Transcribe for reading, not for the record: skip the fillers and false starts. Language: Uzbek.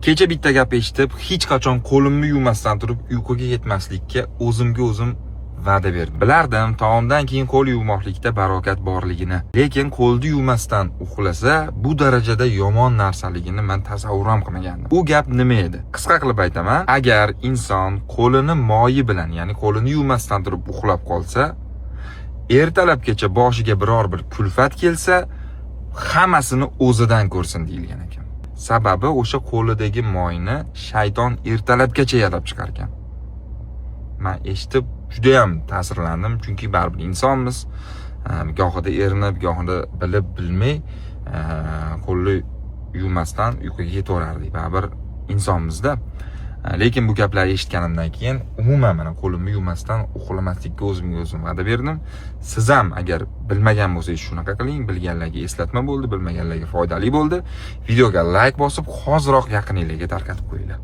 Kecha bitta gap eshitib, hech qachon qo'limni yuvmasdan turib uyquga ketmaslikka o'zimga o'zim va'da berdim. Bilardim, taomdan keyin qo'l yuvmoqlikda barokat borligini. Lekin qo'lni yuvmasdan uxlasa, bu darajada yomon narsaligini men tasavvur ham qilmagandim. U gap nima edi? Qisqa qilib aytaman, agar inson qo'lini moyi bilan, ya'ni qo'lini yuvmasdan turib uxlab qolsa, ertalabgacha boshiga biror bir kulfat kelsa, hammasini o'zidan ko'rsin deyilgan ekan. Sababi o'sha qo'lidagi moyni shayton ertalabgacha yalab chiqar ekan. Men eshitib juda ham ta'sirlandim, chunki baribir insonmiz. Gohida erinib, gohida bilib bilmay qo'lni yuvmasdan uyquga ketaverardik. Baribir insonmizda. Lekin bu gaplarni eshitganimdan keyin umuman mana qo'limni yuvmasdan uxlamaslikka o'zimga o'zim va'da berdim. Siz ham agar bilmagan bo'lsangiz, shunaqa qiling, bilganlarga eslatma bo'ldi, bilmaganlarga foydali bo'ldi. Videoga like bosib, hoziroq yaqininglarga tarqatib qo'yinglar.